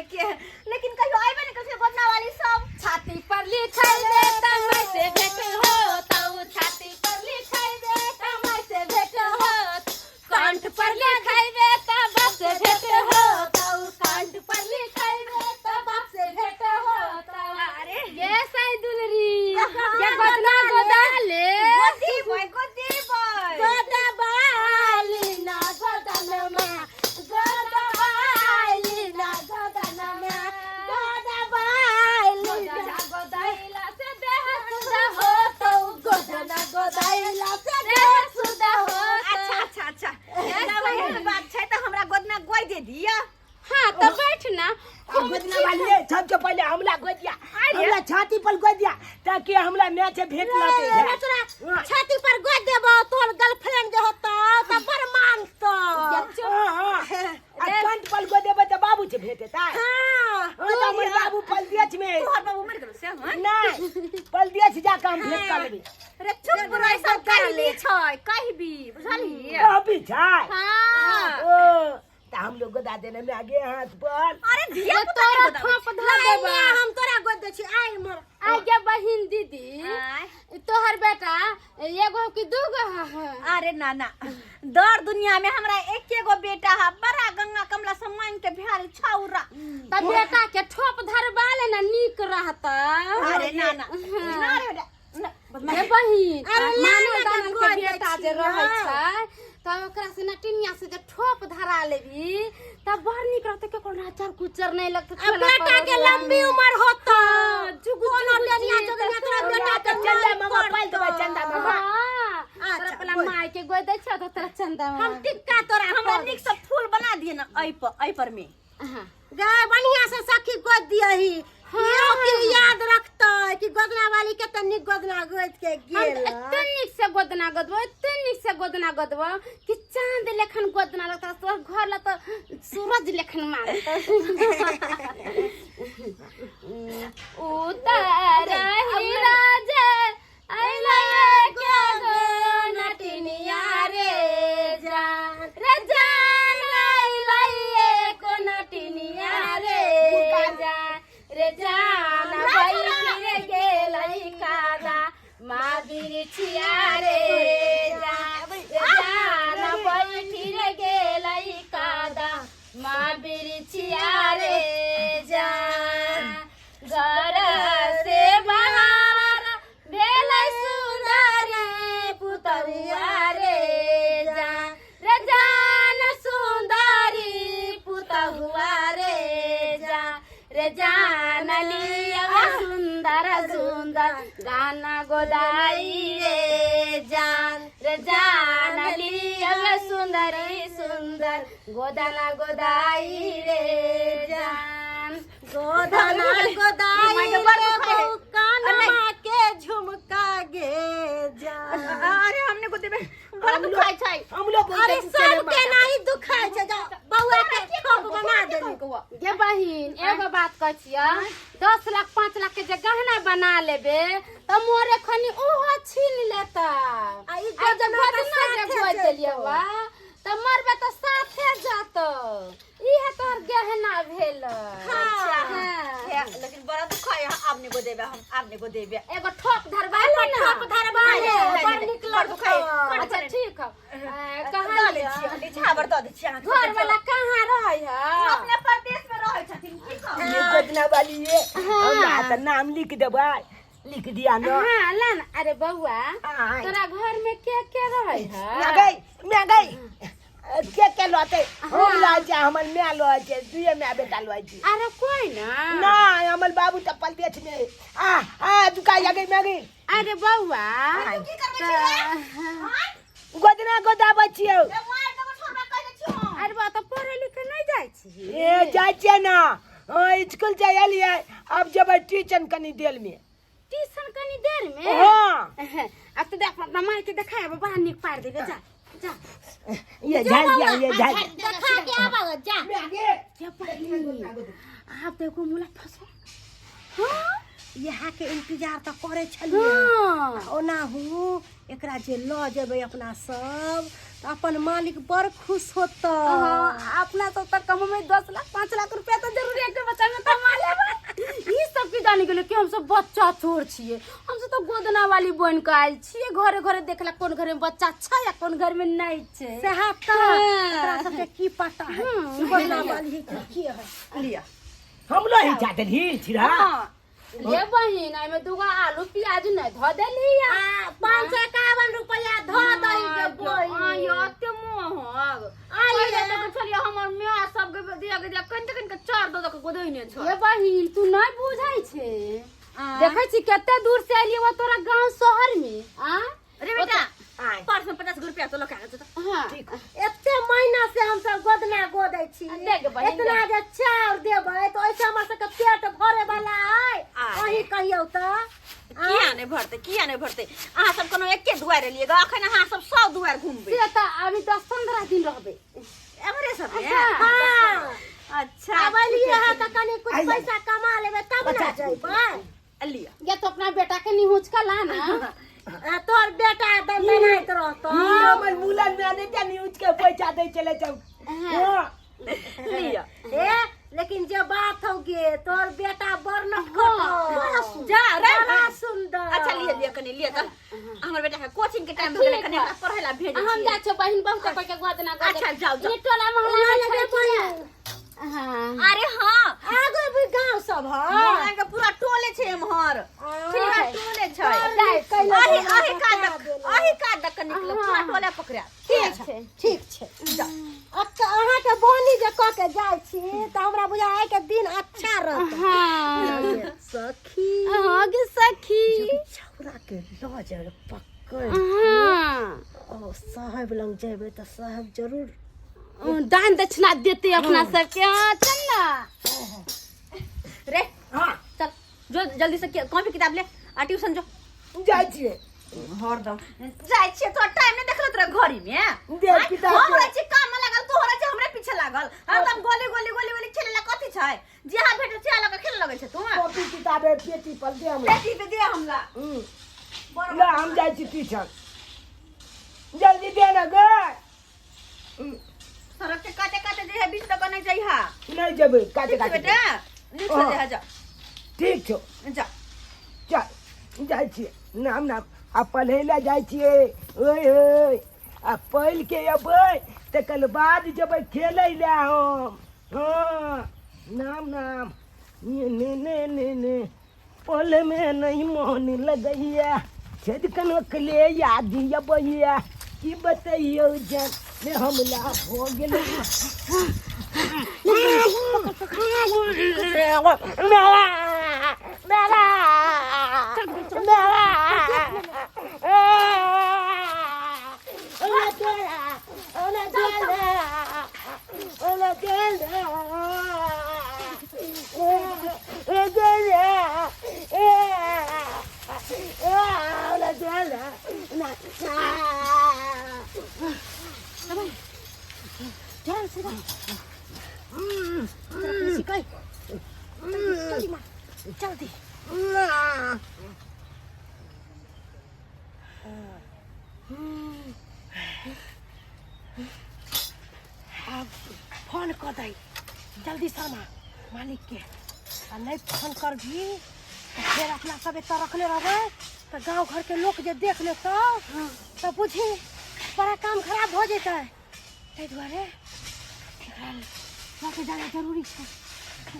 गोदाबे के, लेकिन कहियो आइबे नहीं करै गोदना वाली सब। छाती पर लिखाई दे तमाय से भेंट हो ताऊ, छाती पर लिखाई दे तमाय से भेंट हो, कंठ पर लिखाई दे त बाप से भेंट हो ताऊ, कंठ पर लिखाई दे त बाप से भेंट हो ताऊ। अरे ये साई दुलरी ये गोदना गोदा ले गोदी बॉय, गोदी बॉय, गोदा बाली ना गोदनमा, गोदा बाली ना गोदनमा, गोदा बाली ना गोदाइला से देह सुधा हो तो, गोदना गोदाइला से देह सुधा हो। अच्छा अच्छा अच्छा, जब एहन बात छै तऽ हमरा गोदना गोइ दे दिया। हाँ तो बैठ ना। आ गोदना वाली है, सबसे पहले हमला गोदिया, हमला छाती पर गोदिया ताकि हमला मैच भेंट लाते। रे तोरा छाती पर गोद देबो, तोर गर्लफ्रेंड जे होतो त बड़ मानतो। हाँ हाँ, आ कंठ पर गोदेबै तऽ बाबू से भेंट हेतै। हाँ। हाँ तऽ हमर बाबू पलदियच में। तोहर बाबू मरि गेलो से? हाँ। नहीं, पलदियच जाके हम भेंट कर लेबै। रे चुप रह, सब कहबी छै, कहबी, बुझलही? कहबी छै। हाँ। ओ तऽ हम लोग गोदा देने में आगे हाथ पर। अरे धिया ये पुता के तोरा गोदाबै थोप छै। धर नहीं, देबो। नहीं, हम तोरा गोद दै छी, आइ मर। आगे बहिन दीदी, आय। तोहर बेटा एगो कि दूगो है? अरे ना ना, दर दुनिया में हमरा एके गो बेटा है, बड़ा गंगा कमला से मांग के बिहारी छौरा। त बेटा के ठोप धरबा ले ना, नीक रहता। अरे ना ना ना रे बेटा, ना, हे बहिन, अरे ला मानो ना दानन के गोद दै बेटा छी, जे रहै हाँ। छै त ओकरा से नटिनिया से जे ठोप धरा लेबी त बड़ नीक रहतै, केकरो नचर कुचर नहीं लगतै। आ बेटा के लंबी उम्र होतो, जुग कोनो जुग टेनिया जीत। जोगनिया तोरा बेटा के चंदा मार मामा पाल देबै, करतौ। चंदा मामा। हाँ, तोरा अच्छा, पहला बोल। माय के गोद दै छौ त तोरा चंदा मामा। हम टिक्का तोरा हमरा कर नीक से फूल बना दिए ना ऐ पर, ऐ पर में। हाँ। गे बढ़िया से सखी गोद दियही, इहो के याद रखतै कि गोदना वाली के त नीक गोदना गोद के हम गेल। त एते नीक से गोदना गोदबो, एते नीक से गोदना गोदबो कि चांद लेखन गोदना लगता, तोहर घर ला तो सूरज लेखन मारता। उतर ही राजे अइला के गो नटिनिया रे जान, रे जान अइला को नटिनिया रे जान, रे जान बैठ रे गेलै कादा मा बिरछिया रे जान, रे जान बैठ रे गेलै कादा मा बिरछिया रे जान, घर से बाहर भेलै सुंदरी पुतहुआ रे जान, रे जान सुंदरी पुतहुआ रे जान, रे जान लिया सुंदर सुंदर गाना गोदाई रे जान, रे जान लिया सुंदरी सुंदर गोदाना गोदाई रे जान। गोधना गोदाई माय के बड़ रे दुखाय है। बहू कानमा के झुमका गे जान। अरे हमने को देबे, बड़ा दुखाय छै। हम लोग अरे सब के नाही दुखाय छै, जा बौआ के ठोप बना देली। गे बहिन, एगो बात कहै छियै, 10 लाख 5 लाख के जे गहना बना लेबे त मोरे खनी ओहो छीन लेता। आ ई आ जे गोदना त गोदना जे साथे गोद जेतौ। देलियै बा त मरबे त साथे जतो, इहे तोहर गहना भेल। हाँ। हाँ। लेकिन बड़ा दुखाय है, आब ने को देबे हम, आब ने को देबे। एगो ठोप धरबा ले ना। ठोप धरबा ले, नहीं, बड़ नहीं, नीक बड़ दुखाय है। लगतौ। अच्छा ठीक है, कहाँ दऽ दै छियै, निछावर दऽ दै छियै अहाँके। घर वाला कहाँ रहै है? अपने परदेश में रहै छथिन, की कहू? ये गोदना वाली ये हमरा तऽ नाम लिख देबै, लिख दिया ना। हाँ ला ना। अरे बउआ, आय। तोरा घर में के के रहै है? मैं गई, मैं गई के के लौते हम लऽ छै, हमर माय लऽ छै, दुए माय बेटा लऽ छै। अरे कोई ना? नहीं, हमर बाबू तऽ परदेश में। आ आ दुकान आ गई, मैं गई। अरे बउआ, की करबै छी रे? गोदना गोदाबै छियौ। ए, मार देबो छोड़बा, कहि दै छियौ हम। अरे बा, तऽ पढ़े लिखे नहीं जाइ छी? ए जाइ छियै ना, हाँ स्कूल से एलियै, अब जेबै ट्यूशन कनी देर में। ट्यूशन कनी देर में? हाँ। अब तो देख, अपना माय के देखाय, बड़ा नीक पार देबे, जा जा। ये झाड़ दिया, ये झाड़। देखा के आबा, जा। मैं आगे ये बहिन, आप देखो मुला फसो। हाँ। इएह के इंतजार तऽ करै छलियै। हाँ। आ ओनाहु एकरा जे लऽ जेबै अपना सब तऽ अपन मालिक बड़ खुश होतै। हाँ, अपना सब तऽ कमेबै 10 लाख 5 लाख रुपया तऽ जरूर एक बच्चा में कमा लेबै। ई सब की जानि गेलै कि हमसब बच्चा चोर छियै। हमसब तऽ गोदना वाली बनि कऽ आयल छियै, घरे घरे देखला कोन घर में बच्चा छै आ कोन घर में नहि छै। सएह तऽ। हाँ। एकरा सबके की पता है गोदना वाली है कि की है। लिअ। हमलो ही जा देलही छिरा। हाँ। ले बहिन, एहिमे दूगो आलू प्याज नहि धऽ देली। आ 551 रुपया धऽ दही गे बहिन। एते महग? आइए। पहिले तऽ छलियै हमर माय सबके दिया के दिया कनि कनि के चार दऽ दऽ के गोदैने छल। ये बहिन, तू नहि बुझै छै, देखै छी कते दूर से एलियै वो तोरा गांव शहर में आ अरे बेटा, आय। पर्स में 50 रुपया तो लगा के हाँ। एते महीना से हमसब गोदना गोदै छी। दे गे बहिन, इतना जे चाउर देबै तऽ ओहिसँ हमर सबके पेट भरे वाला है? आय। अहीं कहियौ तऽ। किया नहि भरतै, किया नहि भरतै? अहाँ सब कोनो एके दुआरि एलियै ग? अखन अहाँ सब 100 दुआरि घुमबै। से तऽ अभी 10-15 दिन रहबै एमरे सब ने? हाँ। अच्छा। आब एलियै हँ तऽ कनि कुछ आइए। पैसा कमा लेबै तब ने 50 जैबै। लिअ। या तो अपना बेटा के निहुँच के ला ना। आ तोहर बेटा दंदनाइत रहतौ। ई हमर मुलन में नहि जानी उठ के पैसा दै चले जाऊ। हाँ। लिअ। ए, लेकिन जे बात हौ गे, तोहर बेटा बड़ नटखट हौ। जा रे। बड़ा सुंदर। अच्छा, लिअ लिअ, कनि लिअ तऽ। हमर बेटा के कोचिंग के टाइम भेलै, कनि एकरा पढ़ै ला भेजै हम छियै। जाइ छियौ बहिन, बहुत कोई के गोदना गोदे। अच्छा, जाउ, जाउ। ई टोला मोहल्ला में छै कि नहि? हाँ। अरे हाँ। आगो भी गांव सब है। मोहल्ला के पूरा टोले छै एम्हर, पूरा है। टोले छै। जाइ छी। अही अही कात दक, अही कात दक निकल, पूरा टोले पकड़ा। ठीक छै। ठीक छै। अच्छा, अहाँके बोनी जे कऽ के जाइ छी तऽ हमरा बुझाइ के दिन अच्छा रहत। हाँ। सखी। हाँ गे सखी। छौड़ा के लऽ जेबै पकड़। हाँ। ओ साहेब लग जेबै तऽ साहेब जरूर दान दक्षिणा देते अपना सबके। हाँ, चल ना। रे। हाँ। चल जो, जल्दी से कॉपी किताब ले आ ट्यूशन जो। जाइ छियै। हरदम जाइ छियै। तोरा टाइम नहि देखलो तोरा घड़ी में? दे आँय, किताब हम दे। रहै छी काम में लागल, तू रहै छी हमरे पीछे लागल। हरदम गोली गोली गोली गोली खेले ला। कथी छै? जेहा भेटल सेहा लऽ के खेले लगै छै तू। कॉपी किताब पेटी पर दे हमरा। पेटी पे दे हमरा। ला, हम जाइ छी ट्यूशन, जल्दी दे ना गे। सड़क के काटे काटे जे है, बीच तक नहीं जइहा। नहि जेबै काटे। ठीक छै काटे बेटा, नीक से हाँ। जइहा, जा। ठीक छौ। जा। चल, जाइ छियै। नाम नाम आ पढ़ै लए जाइ छियै। ओए ओए, आ पढ़ि के अबै तकर बाद जेबै खेलै लए हम। हाँ, नाम नाम ने ने ने ने ने पल में नहीं मोन लगैया, छेद कनकले याद अबैया, की बतैयौ जान ने हमला हो गेलै। मेला मेला मेला ओला चला ओला चला ओला चला ओला चला ओला चला ना। चल सीधा सिकाई, जल्दी मार, जल्दी। आब फोन कऽ दै जल्दी शर्मा मालिक के। आ नहि फोन करबही तऽ फेर अपना सब एतऽ रखले रहबै तऽ गाँव घरके लोक जे देख लेतौ तऽ बुझी बड़ा काम खराब भऽ जेतै। ताहि दुआरे एकरा लऽ के जाना जरूरी छै।